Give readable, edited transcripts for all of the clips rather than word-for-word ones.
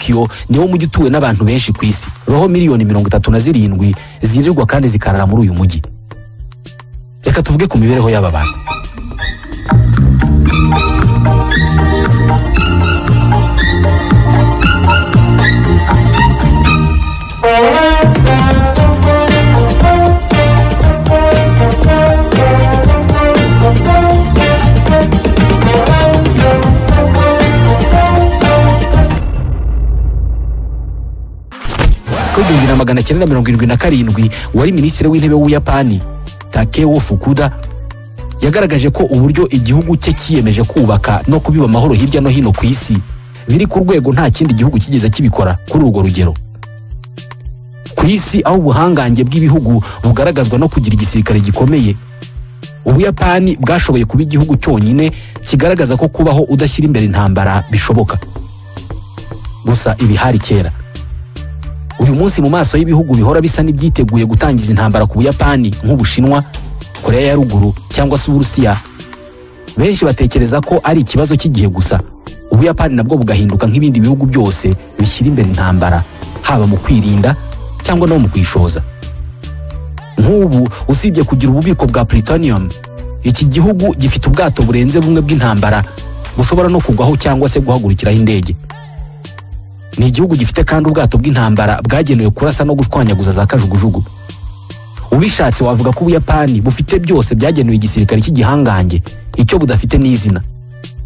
Tokyo niwo mujyi utuwe n'abantu benshi ku isi. Roho miliyoni 37 zirirwa kandi zikarara muri uyu mujyi. Reka tuvuge ku mibereho y'aba bantu. Ku 1977 wari minisitiri w'intebe w'Ubuyapani Takeo Fukuda yagaragaje ko uburyo igihugu cye cyiyemeje kubaka no kubiba amahoro hirya no hino ku isi biri ku rwego nta kindi gihugu kigeze kibikora kuri urwo rugero. Ku isi aho ubuhangange bw'ibihugu bugaragazwa no kugira igisirikare gikomeye, Ubuyapani bwashoboye kuba igihugu cyonyine kigaragaza ko kubaho udashyira imbere intambara bishoboka. Gusa ibi hari kera. Uyu munsi mu maso y'ibihugu bihora bisa n'ibyiteguye gutangiza intambara ku Buyapani nk'Ubushinwa, Korea ya Ruguru cyangwa se Uburusiya, benshi batekereza ko ari ikibazo cy'igihe gusa. Ubuyapani nabwo bugahinduka nk'ibindi bihugu byose bishyira imbere intambara, haba mu kwirinda cyangwa no mu kwishoza. Nk'ubu usibye kugira ububiko bwa plutonium, iki gihugu gifite ubwato burenze bumwe bw'intambara bushobora no kugwaho cyangwa se guhagurukiraho indege. Ni igihugu gifite kandi ubwato bw'intambara bwagenewe kurasa no gushwanyaguza za kajugujugu. Ubishatse wavuga ko Ubuyapani bufite byose byagenewe igisirikare cy'igihangange, icyo budafite n'izina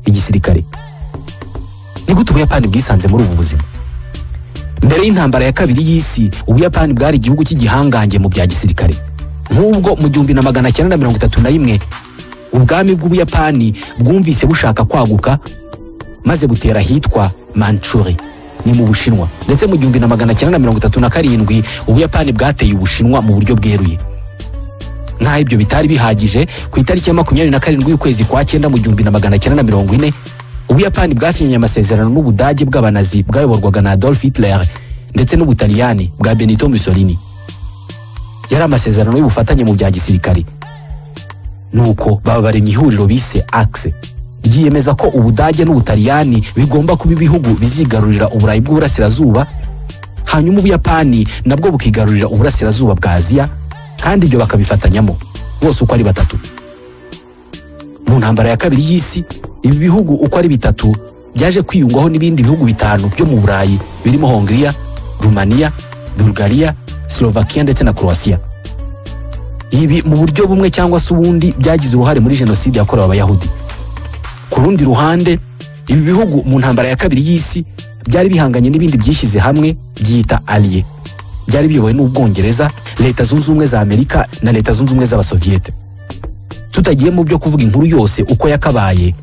igisirikare. Ni gute Ubuyapani bwisanze muri ubu buzima? Mbere y'intambara ya kabiri y'isi, Ubuyapani bwari igihugu cy'igihangange mu bya gisirikare. Nk'ubwo mu 1931 ubwami bw'Ubuyapani bwumvise bushaka kwaguka maze butera hitwa Manchuri ni mu Bushinwa. Ndetse mu 1937 Ubuyapani bwateye Ubushinwa mu buryo bweruye. Nkaho ibyo bitari bihagije, ku itariki ya 27 y'ukwezi kwa 9 mu 1940 Ubuyapani bwasinyanye amasezerano n'Ubudage bw'Abanazi bwayoborwaga na Adolf Hitler ndetse n'Ubutaliyani bwa Benito Mussolini. Yari amasezerano y'ubufatanye mu bya gisirikare. Nuko baba baremye ihuriro bise Axe, ryiyemeza ko Ubudage n'Ubutaliyani bigomba kuba ibihugu bizigarurira Uburayi bw'Uburasirazuba, hanyuma Ubuyapani nabwo bukigarurira Uburasirazuba bwa Aziya, kandi ibyo bakabifatanyamo bose uko ari batatu. Mu ntambara ya kabiri y'isi, ibi bihugu uko ari bitatu byaje kwiyungwaho n'ibindi bihugu bitanu byo mu Burayi birimo Hongria, Rumania, Bulgaria, Slovakia ndetse na Croatia. Ibi mu buryo bumwe cyangwa se ubundi byagize uruhare muri jenoside yakorewe Abayahudi. Ku rundi ruhande, ibi bihugu mu ntambara ya kabiri y'isi byari bihanganye n'ibindi byishyize hamwe byita Allié. Byari biyobowe n'Ubwongereza, Leta Zunze Ubumwe za Amerika na Leta Zunze Ubumwe z'Abasoviete. Tutagiye mu byo kuvuga inkuru yose uko yakabaye,